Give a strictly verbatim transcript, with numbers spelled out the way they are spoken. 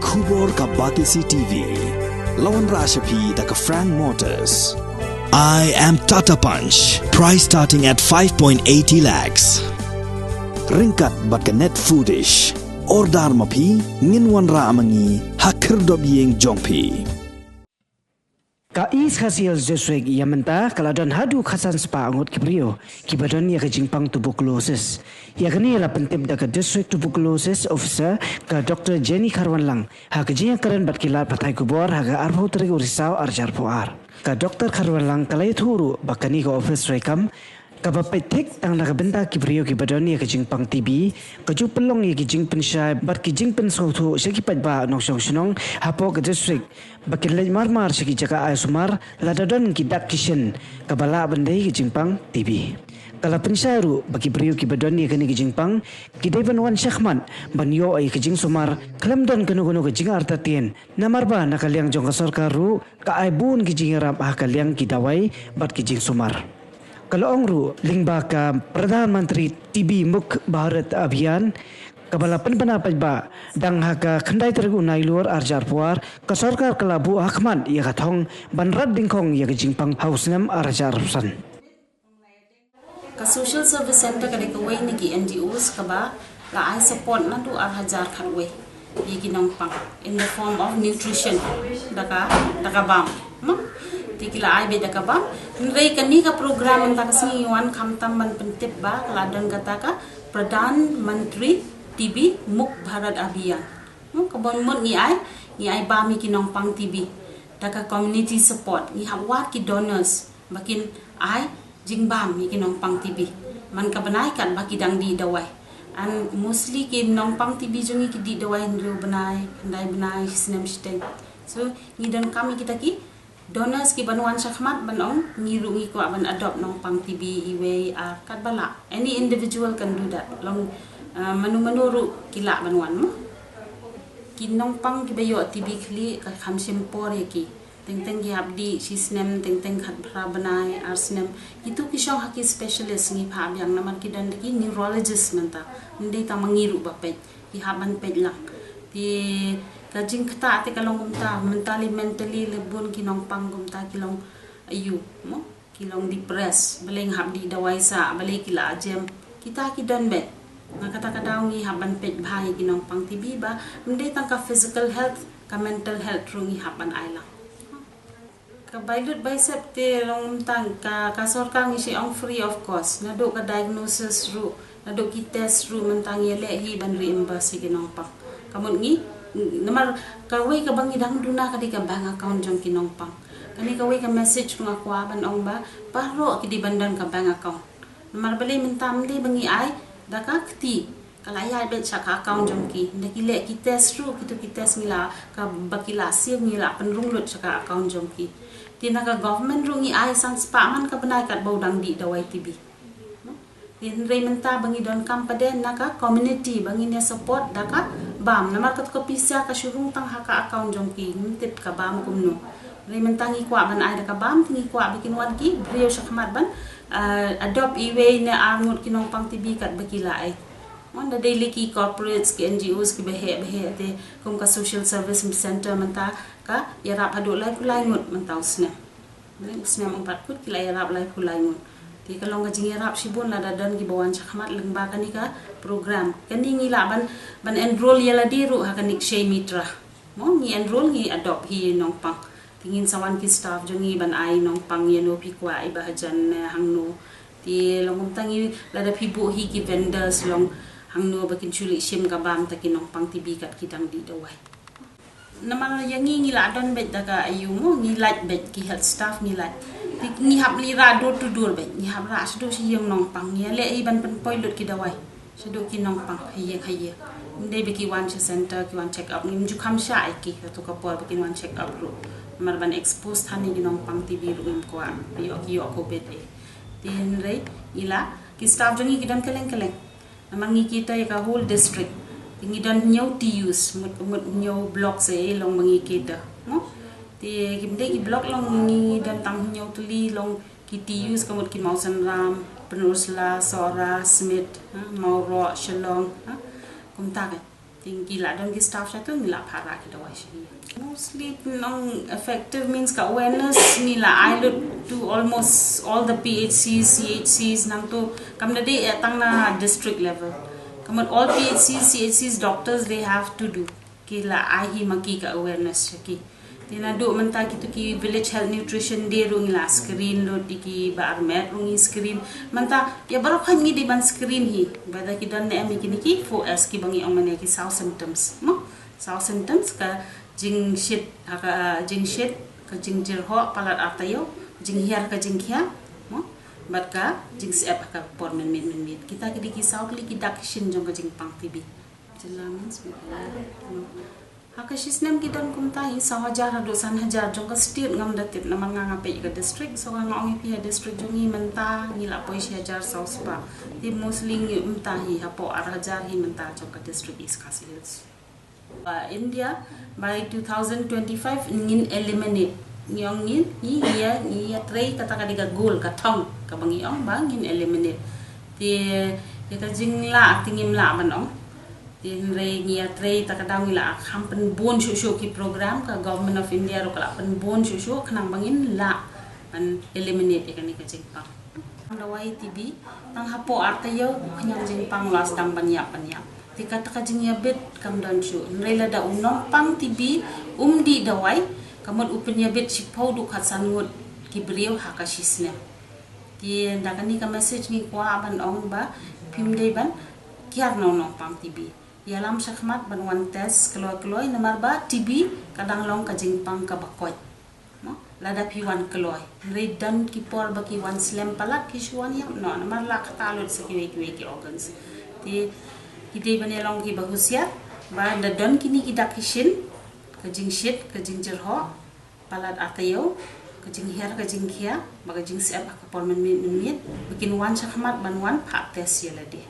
Khubor ka Batesi T V. La wanrah sha phi da ka Frank Motors. I am Tata Punch. Price starting at five point eighty lakhs. Ryngkat bad ka Net Foodish. Order ma phi, ngin wanrah ma ngi ha khyrdop ïing jong phi. Ka East Khasi Hills District ïa mynta ka la don haduh khatsan spah ngut ki briew kiba don ïa ka jingpang tuberculosis. Ïa kane la pyntip da ka District Tuberculosis Officer, ka Doctor Jenny Kharwanlang, ha ka jingïakren bad ki lad pathai khubor ha ka arphew tarik u Risaw arhajar arphew ar. Ka Doctor Kharwanlang ka la ïathuh ruh ba kane ka office treikam kaba peit thik tang na ka bynta ki briew kiba don ïa ka jingpang T B, ka ju pynlong ïa ki jingpynshai bad ki jingpynsngewthuh sha ki paidbah nongshong shnong hapoh ka district ba kin leit mar mar sha ki jaka ai sumar lada don ki dak ki shin kaba lah ban dei ka jingpang T B. Ka la pynshai ruh ba ki briew kiba don ïa kane ka jingpang ki dei ban wan shakhmat ban ïoh ïa ka jingsumar khlem don kano kano ka jingartatien, namar ba na ka liang jong ka sorkar ruh ka ai bun ki jingïarap ha ka liang ki dawai bad ki jingsumar. Ka la ong ruh lyngba ka Pradhan Mantri T B Mukt Bharat Abhiyan kaba la pynbna paidbah dang ha ka khyndai tarik u Nailur arhajar arphew ar, ka sorkar ka la buh hakhmat ïa ka thong ban rat dyngkhong ïa ka jingpang ha u snem arhajar arphew san. Ka Social Service Center ka dei kawei na ki N G Os kaba la ai support naduh arhajar khatwei ïa ki nongpang in the form of nutrition, da ka, da ka bam. Hmm? Te ki la ai beit da ka bam. Hynrei kane ka program mynta ka sngi ngi wan khamtam ban pyntip ba ka la don kata ka Pradhan Mantri T B Mukt Bharat Abhiyan. Hmm? Kaba mut ngi ai, ngi ai bam ïa ki nongpang T B da ka community support. Ngi hap wad ki donors ba kin ai jingbam ïa ki nongpang T B man ka bnai katba ki dang dih dawai. And mostly ki nongpang T B jong ngi ki dih dawai hynriew bnai, khyndai bnai, snem shiteng. So ngi donkam ïa kita ki donors kiban wan shakhmat ban ong ngi ruh ngi kwah ban adopt nongpang T B iwei, ar, katba lah. Any individual can do that. Long, uh, mano mano ruh ki lah ban wan mo. Ki nongpang kiba ïoh T B khlieh ka kham shim por ïa ki. Teng teng ki hap dih shi snem, teng teng khatphra bnai, ar snem. Kitu ki shong ha ki specialist, ngi phah biang namar ki don da ki neurologist mynta. Ym dei tang ma ngi ruh ba peit, ki hap ban peit lang. Te ka jingktah te ka long kumta, mentally, mentally leh bun ki nongpang kumta ki long aiu mo. Ki long depressed, balei ngam hap dih dawai sah, balei ki la jem. Kita ki don beit. Nga kata ka daw ngi hap ban peit bha ïa ki nongpang T B ba ym dei tang ka physical health, ka mental health ruh ngi hap ban ai lang. Ka bai lut bai sep te long tang ka, ka sorkar ngi shu ong free of cost. Naduh ka diagnosis ruh, naduh ki test ruh mynta ngi leh hi ban reimburse ïa ki nongpang. Ka mut ngi, namar kawei kaba ngi dang duna ka dei ka bank account jong ki nongpang. Kane kawei ka message nga kwah ban ong ba baroh ki dei ban don ka bank account. Namar balei mynta ym dei ba ngi ai da ka kti, ka la ïaid beit sha ka account jong ki. Ynda ki leh ki test ruh, kitu ki test ngi la, kaba ki la siew ngi la pynrung lut sha ka account jong ki. Te na ka government ruh ngi ai san spah man ka bnai katba u dang dih dawai T B. Te hynrei mynta ba ngi donkam pat de na ka community ba ngin ïa support da ka bam. Namar kata ka pisa ka shu rung tang ha ka account jong ki, ngim tip ka bam kumno. Hynrei mynta ngi kwah ban ai da ka bam, te ngi kwah ba kin wan ki briew shakhmat ban, ah, adopt iwei ne ar ngut ki nongpang T B katba ki la ai. Wan da dei leh ki corporates, ki N G Os kiba heh ba heh te kum ka Social Service Center mynta ka ïarap haduh laiphew lai ngut mynta u snem. Mynta u snem um pat kut ki la ïarap laiphew lai ngut. Te ka long ka jingïarap shibun lada don kiba wan shakhmat lyngba kane ka program. Kane ngi lah ban, ban enroll ïa lade ruh ha ka Nikshey Mitra. Mo ngi enroll ngi adopt hi nongpang. Te ngin sa wan ki staff jong ngi ban ai nongpang ïa no phi kwah, i ba hajan ne hangno. Te long kumta ngi lada phi buh hi ki vendors long hangno ba kin shu leit shim ka bam ta ki nongpang T B kat ki dang dih dawai. Namar ïa ngi ngi la don beit da ka aiu mo, ngi lait beit ki health staff ngi lait. Te ngi hap leit rah door to door beit, ngi hap rah shaduh sha ïing nongpang, ngi leh hi ban pynpoi lut ki dawai shaduh ki nongpang ha ïing ha ïing. Ym dei ba ki wan sha center ki wan check up, ngim ju kham shah ïa ki kato ka por ba kin wan check up ruh. Namar ban expose than ïa ki nongpang T B ruh ngim kwah, ïoh ki ïoh covid eh. Te hynrei ngi la, ki staff jong ngi ki don kylleng kylleng. Namar ngi cater ïa ka whole district. Te ngi don hynñiew T Us, mut, mut hynñiew block sa eh long ba ngi cater. Mo? Te kim dei ki block long ngi don tang hynñiew tylli long ki T Us ka mut ki Mawsynram, Pynursla, Sohra, Smit, ha, Mawroh, Shillong, ha. Kumta ka. Ngi la don ki staff sha tu, ngi la phah rah ki dawai sha ngi. Mostly nong effective means ka awareness ngi la ai lut to almost all the P H Cs, C H Cs nangtu, kam da dei eh tang na district level. Ka mut all P H Cs, C H Cs, doctors, they have to do. Ki la ai hi ma ki ka awareness sha ki. Te naduh mynta kitu ki village health nutrition day ruh ngi la screen lut, ïa ki ba armet ruh ngi screen. Mynta ïa baroh khoit ngi dei ban screen hi. Ba da ki don ne em ïa kine ki four S ki ba ngi ong mynne ki saw symptoms. Mo? Saw symptoms ka jingshit, ha ka jingshit, ka jingjyrhoh palat ar taïew, jinghiar ka jingkhia, mo? Bad ka jingsyep ha ka por mynmiet mynmiet. Kita ki dei ki saw tylli ki dak ki shin jong ka jingpang T B. Jylla mynta, mo? Ha ka shisnem ki don kumta hi saw hajar haduh san hajar jong ka state, ngam da tip namar nga nga peit ka district, so nga ong ïa phi ha district jong ngi mynta ngi la poi shi hajar saw spah. Te mostly ngi mynta hi hapoh ar hajar hi mynta jong ka district East Khasi Hills. Ba India by two thousand twenty-five ngin eliminate. Ngi ong ngin, ngi, ngi ïa, ngi ïa trei, kata ka dei ka goal, ka thong kaba ngi ong ba ngin eliminate. Te ïa ka jinglah te ngim lah ban ong. Te hynrei ngi ïa trei, ta ka daw ngi la kham pynbun shuh shuh ki program, ka Government of India ruh ka la pynbun shuh shuh khnang ba ngin lah ban eliminate ïa kane ka jingpang. Dawai T B tang hapoh ar taïew, khñiang jingpang la sdang ban ïap ban ïap. Te kata ka jingïabit kam don shuh. Hynrei lada u nongpang T B um dih dawai, ka mut u pynïabit shiphew haduh khatsan ngut ki briew ha ka shisnem. Te da kane ka message ngi kwah ban ong ba phim dei ban kiar na u nongpang T B. Ïalam shakhmat ban wan test kloi kloi namar ba T B ka dang long ka jingpang kaba koit. Mo? Lada phi wan kloi. Hynrei don ki por ba ki wan slem palat, phi shu wan ïap noh namar la kata lut sa kiwei kiwei ki organs. Te ki dei ban ïa long kiba husiar ba da don kine ki dak ki shin, ka jingshit, ka jingjyrhoh palat ar taïew, ka jinghiar ka jingkhia, bad ka jingsyep ha ka por mynmiet mynmiet, ba kin wan shakhmat ban wan phah test ïa lade.